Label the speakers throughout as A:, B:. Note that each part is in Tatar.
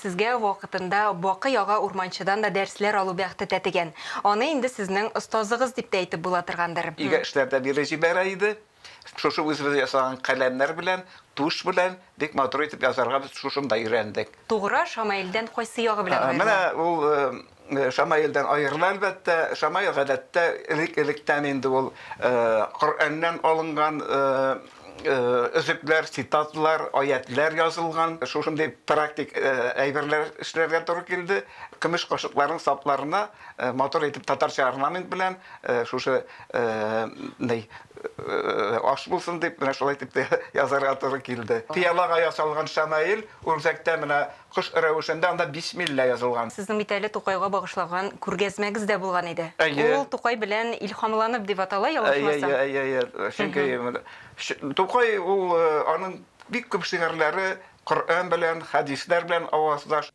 A: Сезгә вакытында Бакый ага Урманчыдан да дәресләр алу бәхте тәтегән. Аны инде сезнең остазыгыз дип тә әйтеп була торгандыр.
B: Өйгә эшләр дә биреп җибәрә иде. Шушы үзебез ясаган каләмнәр белән, тушь белән бик матур итеп язарга без шушында өйрәндек.
A: Тугра Шамаилдән кайсы ягы белән аерыла?
B: Менә ул Шамаилдән аерыла, әлбәттә. Шамаил, гадәттә, элек-электән инде ул Коръәннән алынган өзекләр, цитаталар, аятьләр язылган. Шушындый практик әйберләр эшләргә туры килде. Көмеш кашыкларның сапларына матур итеп татарча орнамент белән шушы ни аш булсын дип, менә шулай итеп язарга туры килде. Пыялага ясалган шамаил үрзәктә менә Кош рәвешендә анда бисмилла язылган.
A: Сезнең бит әле Тукайга багышланган күргәзмәгез дә булган иде.
B: Әйе.
A: Ул Тукай белән илһамланып дип атала, ялгышмасам.
B: Әйе, әйе, әйе. Чөнки Тукай ул аның бик күп шигырьләре Коръән белән, хәдисләр белән аваздаш.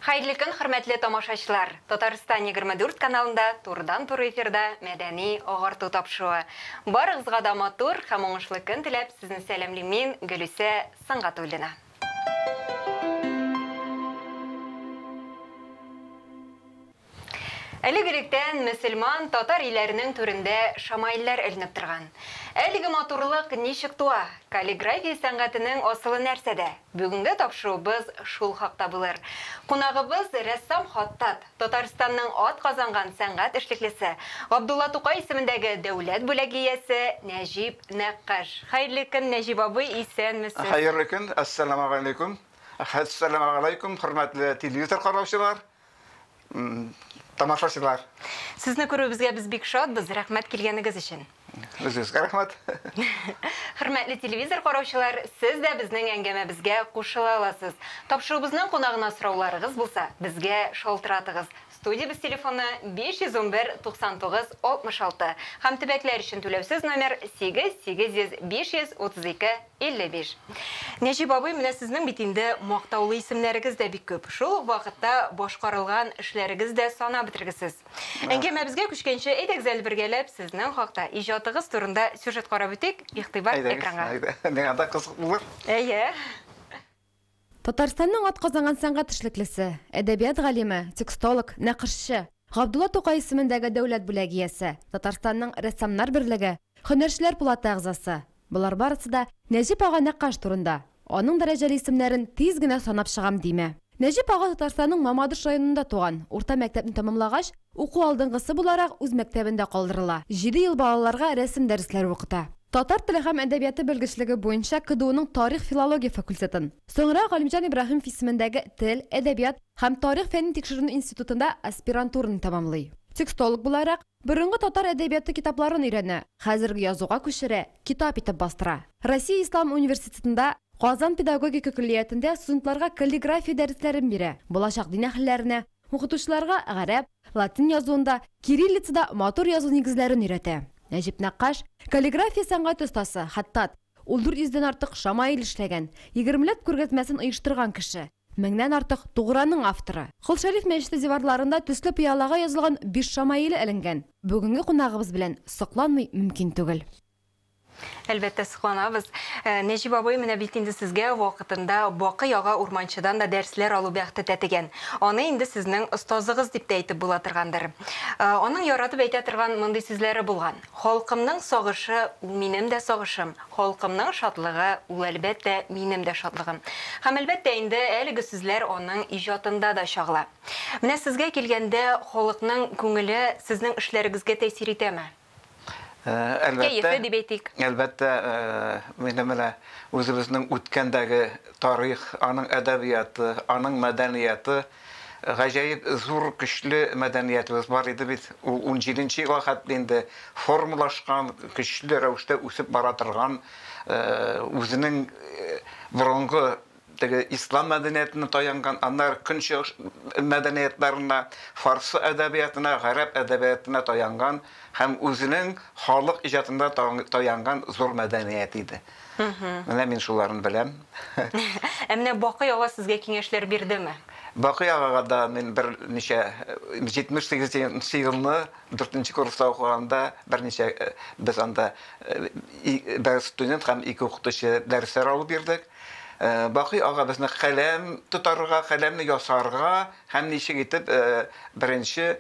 A: Хәерле көн, хөрмәтле тамашачылар! Татарстан 24 каналында турыдан-туры эфирда Мәдәни агарту тапшыруы. Барыгызга да матур һәм уңышлы көн теләп, сезне сәламлим мин, Гөлүсә Сөнгатуллина. Элек-электән мөселман татар өйләренең түрендә шамаилләр эленеп торган. Әлеге матурлык ничек туа? Каллиграфия сәнгатенең асылы нәрсәдә? Бүгенге тапшыруыбыз шул хакта булыр. Кунагыбыз, рәссам-хаттат, Татарстанның атказанган сәнгать эшлеклесе, Габдулла Тукай исемендәге дәүләт бүләге иясе Нәҗип Нәккаш. Хәерле көн, Нәҗип абый, исәнмесез!
B: Хәерле көн, әссәламегаләйкүм. Әссәламегаләйкүм, хөрмәтле телевизор караучылар! Тамашачылар.
A: Сезне күрүебезгә без бик шатбыз, рәхмәт килгәнегез өчен.
B: Үзегезгә рәхмәт.
A: Хөрмәтле телевизор караучылар, сез дә безнең әңгәмәбезгә кушыла аласыз. Тапшыруыбызның кунагына сорауларыгыз булса, безгә шалтыратыгыз. Студиябез телефоны 511 99 66 һәм төбәкләр өчен түләүсез номер 8 800 532 55. Нәҗип абый, менә сезнең бит инде мактаулы исемнәрегез дә бик күп. Шул ук вакытта башкарылган эшләрегез дә санап бетергесез. Әңгәмәбезгә күчкәнче, әйдәгез әле бергәләп сезнең хакта, иҗатыгыз турында сюжет карап үтик. Игътибар экранга.
B: Әйдәгез, әйдә. Миңа да кызык булыр.
A: Әйе.
C: Татарстанның атказанган сәнгать эшлеклесе, әдәбият галиме, текстолог, нәкышчы, Габдулла Тукай исемендәге дәүләт бүләге иясе, Татарстанның Рәссамнар берлеге, Һөнәрчеләр пулаты әгъзасы. Болар барысы да Нәҗип ага Нәккаш турында. Аның дәрәҗәле исемнәрен тиз генә санап чыгам димә. Нәҗип ага Татарстанның Мамадыш районында туган. Урта мәктәпне тәмамлагач, уку алдынгысы буларак үз мәктәбендә калдырыла. Җиде ел балаларга рәсем дәресләре укыта. Татар теле һәм әдәбияты белгечлеге буенча КДУның тарих-филология факультетын, соңрак Галимҗан Ибраһимов исемендәге тел, әдәбият һәм тарих фәнни-тикшеренү институтында аспирантураны тәмамлый. Текстолог буларак, Борынгы татар әдәбияты китапларын өйрәнә, хәзерге язуга күчерә, китап итеп бастыра. Россия ислам университетында, Казан педагогика көллиятендә студентларга каллиграфия дәресләрен бирә, булачак дин әһелләренә, укытучыларга гарәп, латин язуында, кириллицада матур язу нигезләрен өйрәтә. Нәҗип Нәккаш, каллиграфия сәнгате остасы, хаттат. Ул 400 дән артык шамаил эшләгән, егермеләп күргәзмәсен оештырган кеше. Меңнән артык туграның авторы. Кол Шәриф мәчете диварларында төсле пыялага язылган биш шамаиле эленгән. Бүгенге кунагыбыз белән сокланмый мөмкин түгел.
A: Әлбәттә, сокланабыз. Нәҗип абый, менә бит инде сезгә вакытында Бакый ага Урманчыдан да дәресләр алу бәхте тәтегән. Аны инде сезнең остазыгыз дип тә әйтеп була торгандыр. Аның яратып әйтә торган мондый сүзләре булган. Халкымның сагышы, ул минем дә сагышым, халкымның шатлыгы, ул, әлбәттә, минем дә шатлыгым. Һәм, әлбәттә инде, әлеге сүзләр аның иҗатында да чагыла. Менә сезгә килгәндә, халыкның күңеле сезнең эшләрегезгә тәэсир итәме?
B: Әлбәттә.
A: Кәефе, дип әйтик.
B: Әлбәттә, минем менә үзебезнең үткәндәге тарих, аның әдәбияты, аның мәдәнияты, Гаҗәеп зур, көчле мәдәниятебез бар иде бит. Ул унҗиденче елга хәтле инде формалашкан, көчле рәвештә үсеп бара торган, үзенең борынгы теге ислам мәдәниятенә таянган, аннары көнчыгыш мәдәниятләренә, фарсы әдәбиятына, гарәп әдәбиятына таянган һәм үзенең халык иҗатында таянган зур мәдәният иде. Менә мин шуларын беләм.
A: Ә менә Бакый ага сезгә киңәшләр бирдеме?
B: Бакый агага да мин берничә 78 елны 4 курста укыганда берничә без анда бер студент һәм ике укытучы дәресләр алып бирдек. Бакый ага безне каләм тотарга, каләмне ясарга һәм ничек итеп беренче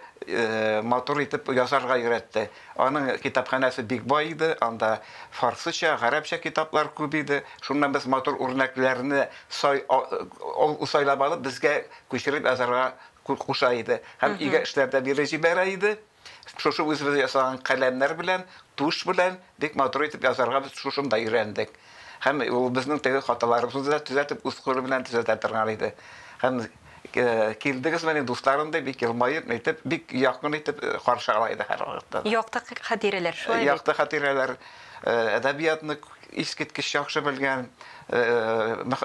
B: матур итеп язарга өйрәтте. Аның китапханәсе бик бай иде, анда фарсыча, гарәпчә китаплар күп иде. Шуннан без матур үрнәкләрне сайлап алып, безгә күчереп язарга куша иде. Һәм өйгә эшләр дә биреп җибәрә иде. Шушы үзебез ясаган каләмнәр белән, тушь белән бик матур итеп язарга без шушында өйрәндек. Һәм ул безнең теге хаталарыбызны да төзәтеп, үз кулы белән төзәтә торган иде. Һәм килдегезмени, дусларым дип, бик елмаеп, әйтеп, бик якын итеп каршы ала иде һәрвакытта.
A: Якты хатирәләр, шулай бит?
B: Якты хатирәләр, әдәбиятны искиткеч яхшы белгән,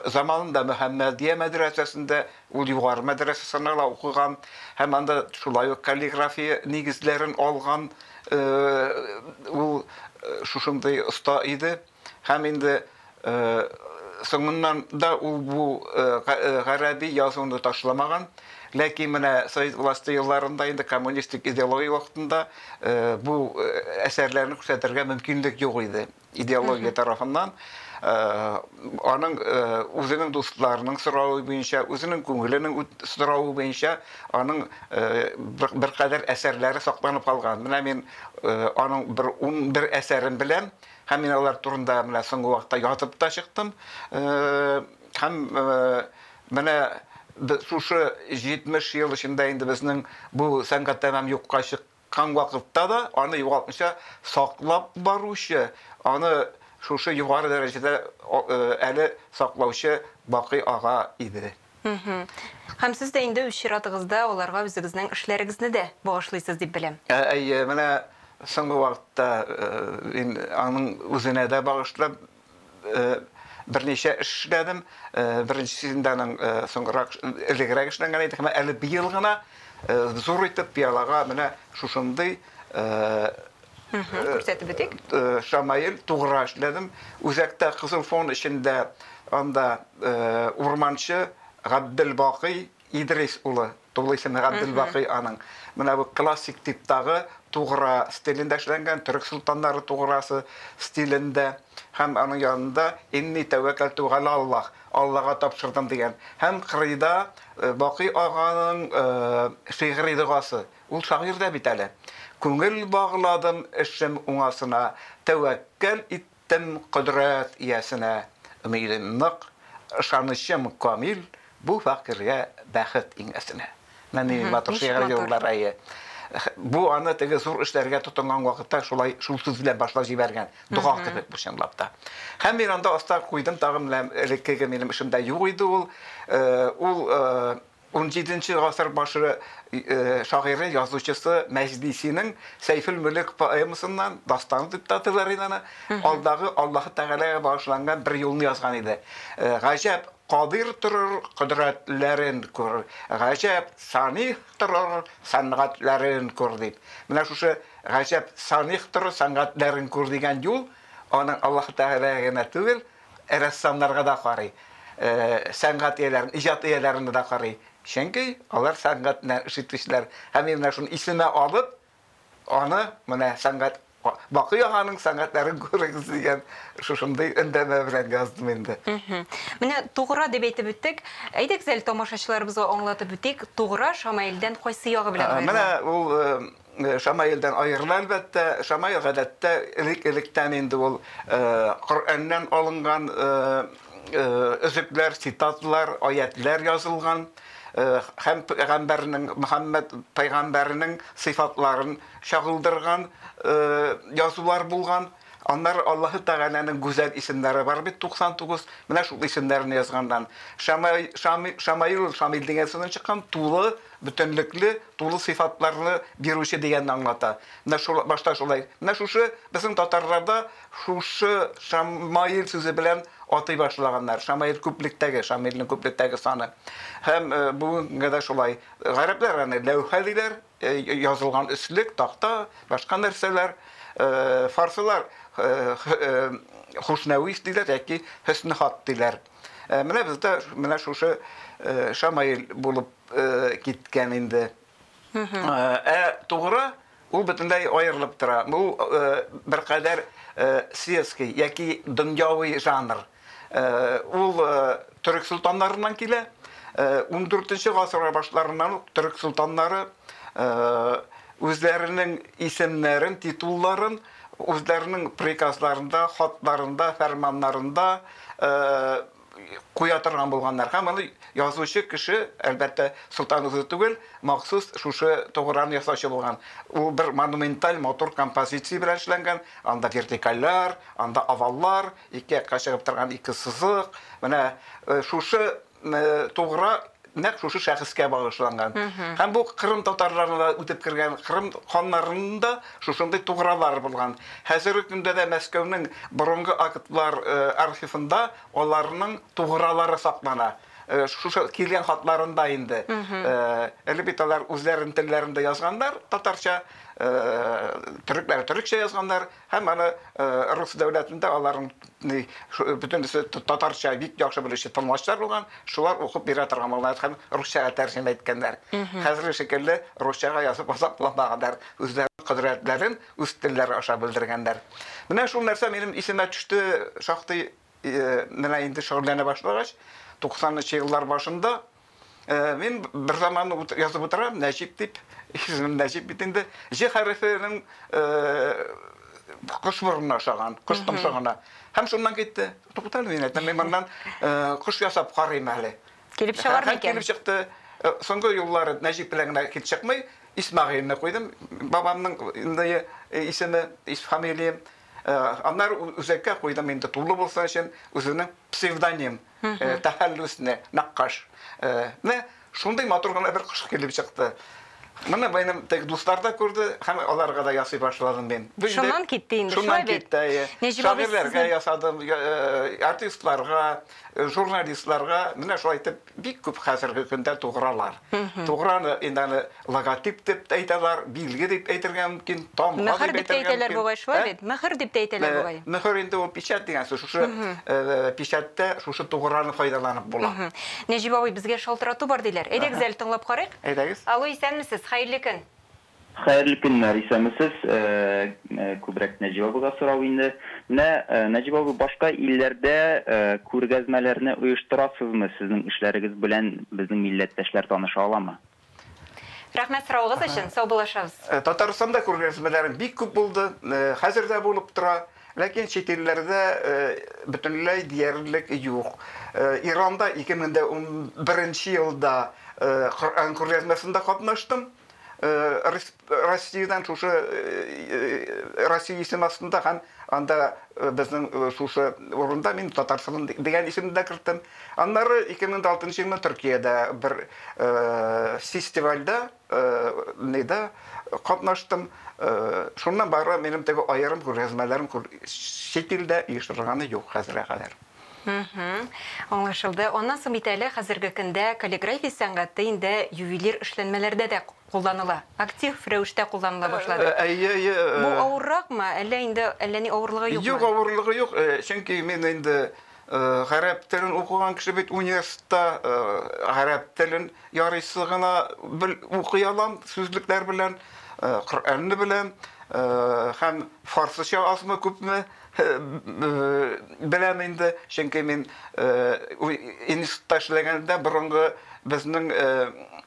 B: заманында Мөхәммәдия мәдрәсәсендә, ул югары мәдрәсә санала, укыган һәм анда шулай ук каллиграфия нигезләрен алган, ул шушындый оста иде. Һәм инде соңыннан да ул бу гарәби язуны ташламаган. Ләкин менә совет власте елларында инде коммунистик идеология вакытында бу әсәрләрне күрсәтергә мөмкинлек юк иде идеология тарафыннан. Аның үзенең дусларының соравы буенча, үзенең күңеленең соравы буенча аның беркадәр әсәрләре сакланып калган. Менә мин аның бер 11 әсәрен беләм. Һәм мин алар турында менә соңгы вакытта язып та чыктым. Һәм менә шушы 70 ел эчендә инде безнең бу сәнгать тәмам юкка чыккан вакытта да аны югалтмыйча саклап баручы, аны шушы югары дәрәҗәдә әле саклаучы Бакый ага иде.
A: Һәм сез дә инде үз чиратыгызда аларга үзегезнең эшләрегезне дә багышлыйсыз дип беләм.
B: Әйе, менә соңгы вакытта мин аның үзенә дә багышлап берничә эш эшләдем. Беренчесендә аның соңгырак, элегрәк эшләнгән иде, һәм әле быел гына зур итеп пыялага менә шушындый
A: күрсәтеп үтик.
B: Шамаил тугра эшләдем. Үзәктә кызыл фон эчендә анда урманчы Габделбакый Идрис улы, тулы исеме Габделбакый аның. Менә бу классик типтагы тугра стилендә эшләнгән, төрек солтаннары туграсы стилендә. Һәм аның янында Инни тәвәккәлтү галә Аллаһ, Аллага тапшырдым дигән. Һәм кырыйда Бакый аганың шигъри догасы. Ул шагыйрь дә бит әле. Күңел багладым эшем уңасына, тәвәккәл иттем кодрәт иясенә. Өмидем нык, ышанычым камил, бу фәкыйрьгә бәхет иңәсенә. Менә нинди матур шигырь юллар, әйе. Бу аны теге зур эшләргә тотынган вакытта шулай шул сүз белән башлап җибәргән. Дога кебек бу чынлап та. Һәм мин анда аста куйдым тагын, менә элеккеге минем эшемдә юк иде ул. Ул 17 гасыр башы шагыйре, язучысы Мәҗлисинең Сәйфел Мөлек поэмасыннан, дастаны дип тә атыйлар иде аны, алдагы Аллаһы Тәгаләгә багышланган бер юлны язган иде. Гаҗәп кадир торыр, кодрәтләрен күр, гаҗәп саних торыр, сәнгатьләрен күр дип. Менә шушы гаҗәп саних торыр, сәнгатьләрен күр дигән юл аның Аллаһы Тәгаләгә генә түгел, рәссамнарга да карый, сәнгать ияләрен, иҗат ияләренә дә карый. Чөнки алар сәнгать белән эш итүчеләр. Һәм мин менә шуны исемә алып, аны менә сәнгать Бакый аганың сәнгатьләрен күрегез дигән шушындый өндәмә белән яздым инде.
A: Менә тугра дип әйтеп үттек. Әйдәгез әле тамашачыларыбызга аңлатып үтик, тугра Шамаилдән кайсы ягы белән аерыла?
B: Менә ул Шамаилдән аерыла, әлбәттә. Шамаил гадәттә элек-электән инде ул Коръәннән алынган өзекләр, цитаталар, аятлар язылган һәм пәйгамбәрнең, Мөхәммәд пәйгамбәрнең сыйфатларын чагылдырган язулар булган. Аннары Аллаһы Тәгаләнең гүзәл исемнәре бар бит, 99. Менә шул исемнәрне язганнан. Шамай, Шами, Шамаил ул Шамил дигән сүздән чыккан, тулы, бөтенлекле, тулы сыйфатларны бирүче дигәнне аңлата. Менә шул башта шулай. Менә шушы безнең татарларда шушы Шамаил сүзе белән атый башлаганнар. Шамаил күплектәге, Шамилнең күплектәге саны. Һәм бүгенгә дә шулай. Гарәпләр аны ләүхә диләр, язылган өслек, такта, башка нәрсәләр. Фарсылар хушнәвис диләр яки хөснехат диләр. Менә бездә менә шушы Шамаил булып киткән инде. Ә тугры ул бөтенләй аерылып тора. Бу беркадәр светский яки дөньяви жанр. Ул төрек солтаннарыннан килә. 14 гасыр башларыннан ук төрек солтаннары үзләренең исемнәрен, титулларын үзләренең приказларында, хатларында, фәрманнарында куя торган булганнар. Һәм аны язучы кеше, әлбәттә, солтан үзе түгел, махсус шушы туграны ясаучы булган. Ул бер монументаль матур композиция белән эшләнгән. Анда вертикальләр, анда оваллар, ике якка чыгып торган ике сызык. Менә шушы тугра нәкъ шушы шәхескә багышланган. Һәм бу Кырым татарларына да үтеп кергән, Кырым ханнарының да шушындый тугралар булган. Хәзерге көндә дә Мәскәүнең борынгы актлар архивында аларның тугралары саклана. Шушы килгән хатларында инде. Әле бит алар үзләренең телләрендә язганнар, татарча, төрекләр төрекчә язганнар, һәм аны рус дәүләтендә аларның бөтенесе татарча бик яхшы белүче тылмачлар булган, шулар укып бирә торган булганнар һәм русчага тәрҗемә иткәннәр. Хәзерге шикелле русчага язып азапламаганнар, үзләренең кодрәтләрен үз телләре аша белдергәннәр. Менә шул нәрсә минем исемә төште шактый менә инде шөгыльләнә башлагач, 90нчы еллар башында мин бер заман язып утырам, Нәҗип дип, исемем Нәҗип бит инде, Җ хәрефенең кош борынына ошаган, кош томшыгына. Һәм шуннан китте. Туктале, мин әйтәм, мин моннан кош ясап карыйм әле.
A: Килеп чыгар микән?
B: Килеп чыкты. Соңгы юллары Нәҗип белән генә килеп чыкмый. Исмәгыйльне куйдым, бабамның инде исеме, фамилиям. Аннары үзәккә куйдым инде тулы булсын өчен үзенең псевдоним, тәхәллүсне, Нәккаш. Менә шундый матур гына бер кош килеп чыкты. Моны минем теге дуслар да күрде һәм аларга да ясый башладым мин.
A: Шуннан китте инде,
B: шулай бит? Шуннан китте, әйе. Шагыйрьләргә ясадым, артистларга, журналистларга, менә шулай итеп бик күп хәзерге көндә тугралар. Туграны инде аны логотип дип әйтәләр, билге дип әйтергә мөмкин, тамга дип
A: әйтергә мөмкин. Бугай, шулай бит? Мөһер дип тә әйтәләр бугай.
B: Мөһер инде ул печать дигән сүз. Шушы печатьтә шушы туграны файдаланып була.
A: Нәҗип абый, безгә шалтырату бар диләр. Әйдәгез әле тыңлап карыйк.
B: Әйдәгез.
A: Алло, исәнмесез, хәерле көн.
D: Хәерле көннәр, исәнмесез. Күбрәк Нәҗип абыйга сорау инде. Менә, Нәҗип абый, башка илләрдә күргәзмәләрне оештырасызмы? Сезнең эшләрегез белән безнең милләттәшләр таныша аламы?
A: Рәхмәт соравыгыз өчен, саубуллашабыз.
B: Татарстанда күргәзмәләрем бик күп булды, хәзер дә булып тора. Ләкин чит илләрдә бөтенләй диярлек юк. Иранда 2011 елда Коръән күргәзмәсендә катнаштым. Россиядән шушы Россия исеме астында һәм анда безнең шушы урында мин Татарстан дигән исемне дә керттем. Аннары 2006 елны Төркиядә бер фестивальдә нидә катнаштым. Шуннан бары минем теге аерым күргәзмәләрем чит илдә оештырылганы юк хәзергә кадәр.
A: Аңлашылды. Аннан соң бит әле хәзерге көндә каллиграфия сәнгате инде ювелир эшләнмәләрдә дә кулланыла. Актив рәвештә кулланыла башлады.
B: Әйе, әйе.
A: Бу авырракмы, әллә инде әллә ни авырлыгы юкмы?
B: Юк, авырлыгы юк. Чөнки мин инде гарәп телен укыган кеше бит университетта гарәп телен ярыйсы гына укый алам, сүзлекләр белән, Коръәнне беләм, һәм фарсыча азмы күпме беләм инде, чөнки мин институтта эшләгәндә борынгы безнең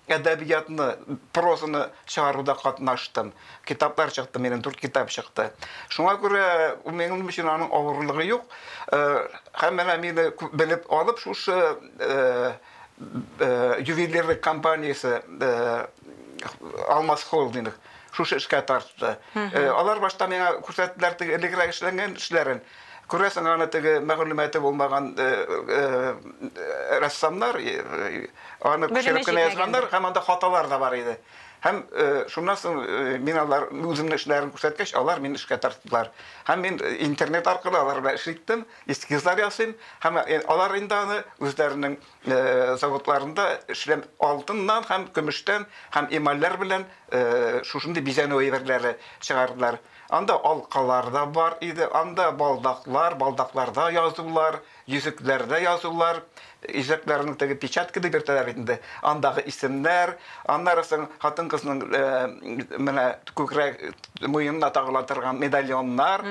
B: әдәбиятны, прозаны чыгаруда катнаштым. Китаплар чыкты, минем 4 китап чыкты. Шуңа күрә минем өчен аның авырлыгы юк. Һәм менә мине белеп алып шушы ювелирлык компаниясе Алмаз Холдинг шушы эшкә тартты. Алар башта миңа күрсәттеләр теге элегрәк эшләнгән эшләрен. Күрәсең, аны теге мәгълүматы булмаган рәссамнар, Аны
A: Белеме
B: күчереп кенә язганнар
A: җитмәгәндер.
B: һәм анда хаталар да бар иде. Һәм шуннан соң мин алар үземнең эшләрен күрсәткәч, алар мине эшкә тарттылар. Һәм мин интернет аркылы алар белән эш иттем, эскизлар ясыйм һәм алар инде аны үзләренең заводларында эшләм алтыннан һәм көмештән һәм эмальләр белән шушындый бизәнү әйберләре чыгардылар. Анда алкалар да бар иде, анда балдаклар, балдакларда язулар, йөзекләрдә язулар, йөзекләрнең теге печатка дип йөртәләр бит инде, андагы исемнәр, аннары соң хатын-кызның менә күкрәк муенына тагыла торган медальоннар,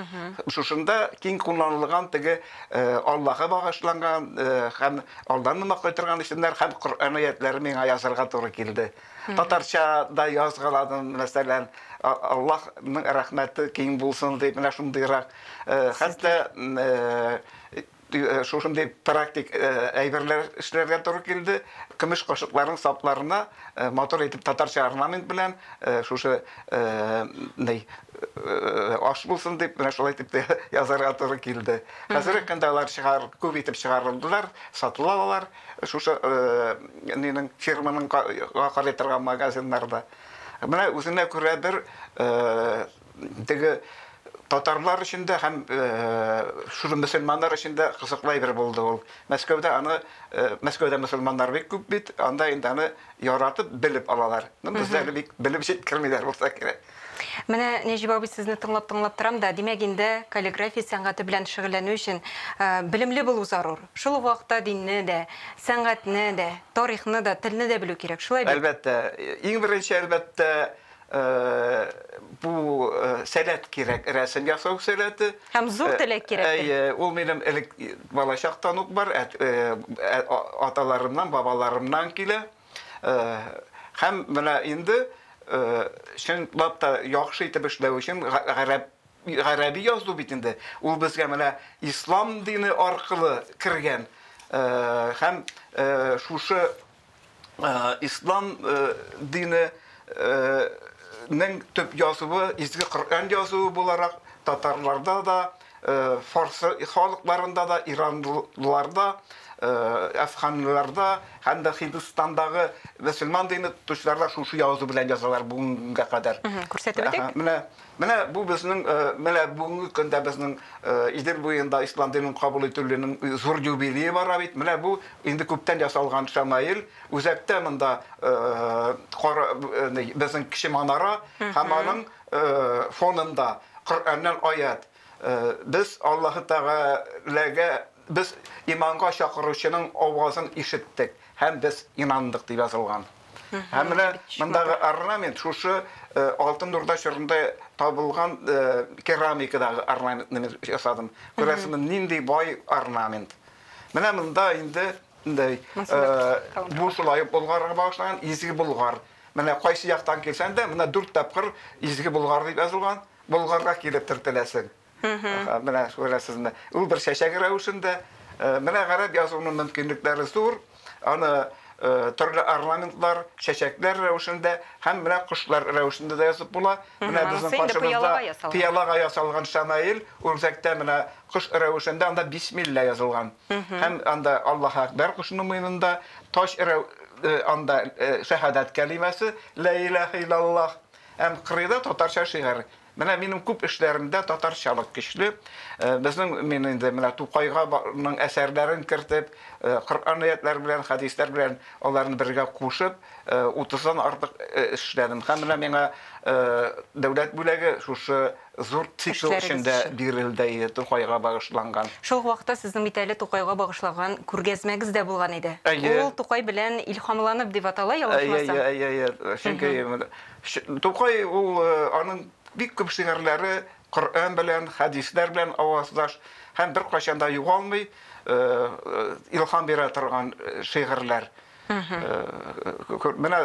B: шушында киң кулланылган теге Аллаһка багышланган һәм Алланы мактый торган исемнәр һәм Коръән аятлары миңа язарга туры килде. Татарча да язгаладым, мәсәлән, Аллаһның рәхмәте киң булсын дип, менә шундыйрак. Хәтта шушындый практик әйберләр эшләргә туры килде. Көмеш кашыкларның сапларына матур итеп татарча орнамент белән шушы ни аш булсын дип, менә шулай итеп язарга туры килде. Хәзерге көндә алар чыгар, күп итеп чыгарылдылар, сатылалар. Шушы нинең фирманың карый торган магазиннарда. Менә үзенә күрә бер теге татарлар өчен дә һәм шушы мөселманнар өчен дә кызыклы әйбер булды ул. Мәскәүдә аны Мәскәүдә мөселманнар бик күп бит, анда инде аны яратып, белеп алалар. Ну, бездә әле бик белеп җиткермиләр булса кирәк.
A: Менә, Нәҗип абый, сезне тыңлап-тыңлап торам да, димәк инде каллиграфия сәнгате белән шөгыльләнү өчен белемле булу зарур. Шул ук вакытта динне дә, сәнгатьне дә, тарихны да, телне дә белү кирәк, шулай бит?
B: Әлбәттә. Иң беренче, әлбәттә, бу сәләт кирәк, рәсем ясау сәләте.
A: Һәм зур теләк кирәктер.
B: Әйе, ул минем элек балачактан ук бар, аталарымнан, бабаларымнан килә. Һәм менә инде чынлап та яхшы итеп эшләү өчен гарәп гарәби язу бит инде. Ул безгә менә ислам дине аркылы кергән. Һәм шушы ислам дине нең төп язуы Изге Коръән язуы буларак татарларда да, фарсы халыкларында да, иранлыларда, әфганлыларда һәм дә Һиндстандагы мөселман дине тотучыларда шушы язу белән язалар бүгенгә кадәр.
A: Күрсәтеп үтик.
B: Менә менә бу безнең менә бүгенге көндә безнең Идел буенда ислам динен кабул ителүнең зур юбилее бара бит. Менә бу инде күптән ясалган шамаил. Үзәктә монда кара безнең кече манара һәм аның фонында Коръәннән аят. Без Аллаһы Тәгаләгә без иманга чакыручының авазын ишеттек һәм без инандык дип язылган. Һәм менә мондагы орнамент шушы Алтын Урда чорында табылган керамикадагы орнаментны мин ясадым. Күрәсезме, нинди бай орнамент. Менә монда инде бу шулай ук Болгарга багышланган Изге Болгар. Менә кайсы яктан килсәң дә, менә дүрт тапкыр Изге Болгар дип язылган. Болгарга килеп төртеләсең. Менә күрәсезме? Ул бер чәчәк рәвешендә. Менә гарәп язуының мөмкинлекләре зур. Аны төрле орнаментлар, чәчәкләр рәвешендә һәм менә кошлар рәвешендә дә язып була. Менә безнең каршыбызда пыялага ясалган шамаил, үрзәктә менә кош рәвешендә анда бисмилла язылган. Һәм анда Аллаһу акбар кошының муенында тач анда шәһадәт кәлимәсе ла илаһа иллаллаһ. Һәм кырыйда татарча шигырь. Менә минем күп эшләремдә татарчалык көчле. Безнең мин инде менә Тукайга ның әсәрләрен кертеп, Коръән аятлары белән, хәдисләр белән аларны бергә кушып, 30-дан артык эшләдем. Һәм менә миңа дәүләт бүләге шушы зур цикл эчендә бирелде иде, Тукайга багышланган.
A: Шул ук вакытта сезнең бит әле Тукайга багышлаган күргәзмәгез дә булган иде.
B: Әйе.
A: Ул Тукай белән илһамланып дип атала, ялгышмасам.
B: Әйе, әйе, әйе. Чөнки Тукай ул аның бик күп шигырьләре Коръән белән, хәдисләр белән аваздаш һәм беркайчан да югалмый, илһам бирә торган шигырьләр. Менә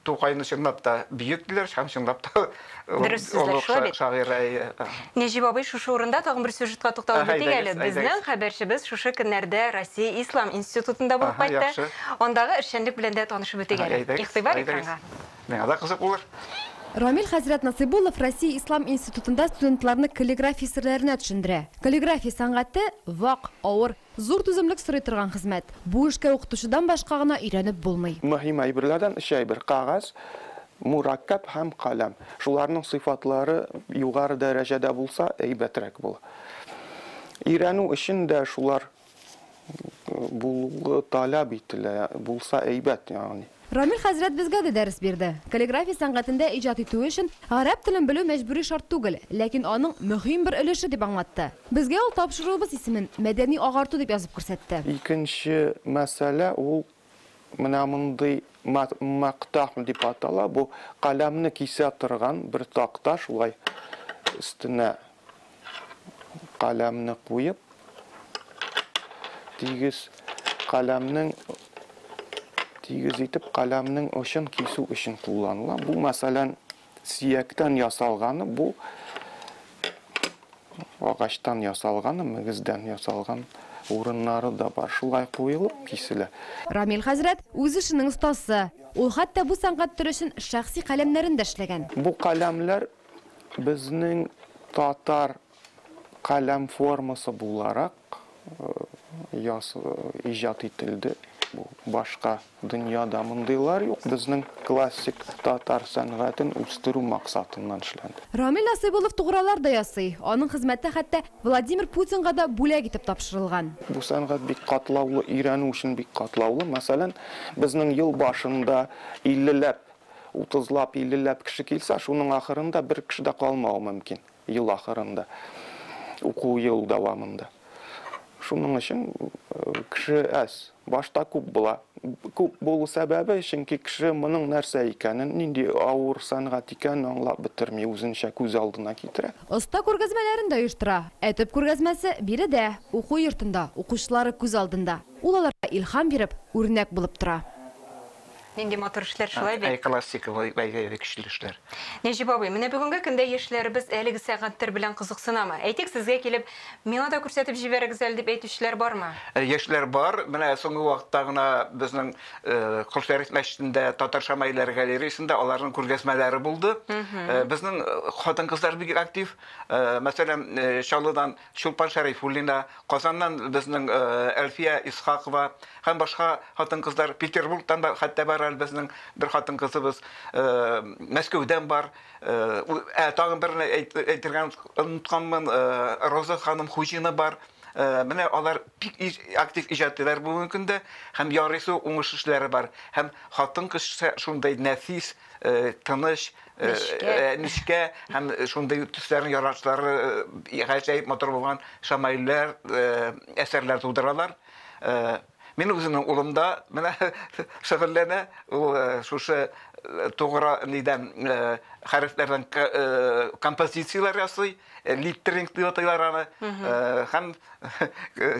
B: Тукайны чынлап та бөек диләр һәм чынлап та
A: Дөрес сүзләр, шулай бит?
B: Шагыйрь, әйе.
A: Нәҗип абый, шушы урында тагын бер сюжетка тукталып үтик әле. Безнең хәбәрчебез шушы көннәрдә Россия Ислам институтында булып кайтты. Андагы эшчәнлек белән дә танышып үтик әле. Игътибар экранга.
B: Миңа да кызык булыр.
C: Рамил хәзрәт Насыйбуллов Россия Ислам институтында студентларны каллиграфия серләренә төшендерә. Каллиграфия сәнгате вак, авыр, зур түземлек сорый торган хезмәт. Бу эшкә укытучыдан башка гына өйрәнеп булмый.
E: Мөһим әйберләрдән өч әйбер, кәгазь, мураккәб һәм каләм. Шуларның сыйфатлары югары дәрәҗәдә булса, әйбәтрәк була. Өйрәнү өчен дә шулар булуы таләп ителә, булса әйбәт, ягъни.
C: Рамил хәзрәт безгә дә дәрес бирде. Каллиграфия сәнгатендә иҗат итү өчен гарәп телен белү мәҗбүри шарт түгел, ләкин аның мөһим бер өлеше дип аңлатты. Безгә ул тапшыруыбыз исемен Мәдәни агарту дип язып күрсәтте.
E: Икенче мәсьәлә, ул менә мондый мәктах дип атала, бу каләмне кисә торган бер такта, шулай өстенә каләмне куеп, тигез каләмнең тигез итеп каләмнең очын кисү өчен кулланыла. Бу, мәсәлән, сөяктән ясалганы, бу агачтан ясалганы, мөгездән ясалган урыннары да бар. Шулай куелып киселә.
C: Рамил хәзрәт үз эшенең остасы. Ул хәтта бу сәнгать төре өчен шәхси каләмнәрен дә эшләгән.
E: Бу каләмнәр безнең татар каләм формасы буларак иҗат ителде. Бу башка дөньяда мондыйлар юк. Безнең классик татар сәнгатен үстерү максатыннан эшләнде.
C: Рамил Насыйбуллов тугралар да ясый. Аның хезмәте хәтта Владимир Путинга да бүләк итеп тапшырылган.
E: Бу сәнгать бик катлаулы, өйрәнү өчен бик катлаулы. Мәсәлән, безнең ел башында 50-ләп, 30-лап, 50-ләп кеше килсә, шуның ахырында бер кеше дә калмавы мөмкин. Ел ахырында, уку ел дәвамында. Шуның өчен кеше әз, башта күп була. Күп булу сәбәбе, чөнки кеше моның нәрсә икәнен, нинди авыр сәнгать икәнен аңлап бетерми, үзенчә күз алдына китерә.
C: Оста күргәзмәләрен дә оештыра. Ә төп күргәзмәсе биредә, уку йортында, укучылары күз алдында. Ул аларга илһам биреп, үрнәк булып тора.
A: Нинди матур эшләр шулай бит.
B: Әй, классик, әй, көчле эшләр.
A: Нәҗип абый, менә бүгенге көндә яшьләребез әлеге сәнгатьтер белән кызыксынамы? Әйтик, сезгә килеп, миңа да күрсәтеп җибәрегез әле дип әйтүчеләр бармы?
B: Яшьләр бар. Менә соңгы вакытта гына безнең Кол Шәриф мәчетендә Татар шамаилләре галереясендә аларның күргәзмәләре булды. Безнең хатын-кызлар бик актив. Мәсәлән, Чаллыдан Чулпан Шәрифуллина, Казаннан безнең Әлфия Исхакова һәм башка хатын-кызлар, Петербургтан да хәтта бар әле безнең бер хатын-кызыбыз, Мәскәүдән бар. Ә тагын берне әйтергә онытканмын, Роза ханым Хуҗина бар. Менә алар бик актив иҗат итәләр бүгенге көндә һәм ярыйсы уңыш эшләре бар. Һәм хатын-кыз шундый нәфис, тыныч, нечкә һәм шундый төсләрнең ярашлары гаҗәеп матур булган шамаилләр, әсәрләр тудыралар. Мин үземнең улым да менә шөгыльләнә. Ул шушы тугра нидән хәрефләрдән композицияләр ясый, литтеринг дип атыйлар аны. Һәм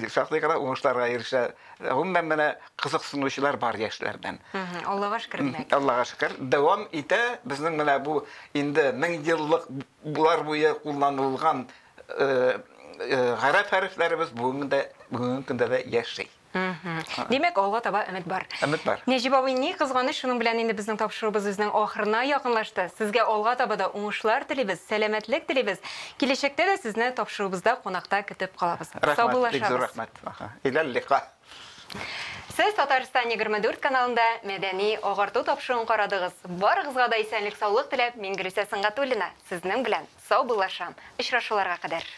B: шактый гына уңышларга ирешә. Гомумән менә кызыксынучылар бар яшьләрдән.
A: Аллага шөкер, димәк.
B: Аллага шөкер. Дәвам итә. Безнең менә бу инде 1000 еллык булар буе кулланылган гарәп хәрефләребез бүгенге көндә дә яши.
A: Димәк, алга таба өмет бар.
B: Өмет бар.
A: Нәҗип абый, ни кызганыч, шуның белән инде безнең тапшыруыбыз үзенең ахырына якынлашты. Сезгә алга таба да уңышлар телибез, сәламәтлек телибез. Киләчәктә дә сезне тапшыруыбызда кунакта көтеп калабыз.
B: Рәхмәт, бик зур рәхмәт. Иләл лика.
A: Сез Татарстан 24 каналында мәдәни агарту тапшыруын карадыгыз. Барыгызга да исәнлек-саулык теләп, мин Гөлүсә Сөнгатуллина сезнең белән саубуллашам. Очрашуларга кадәр.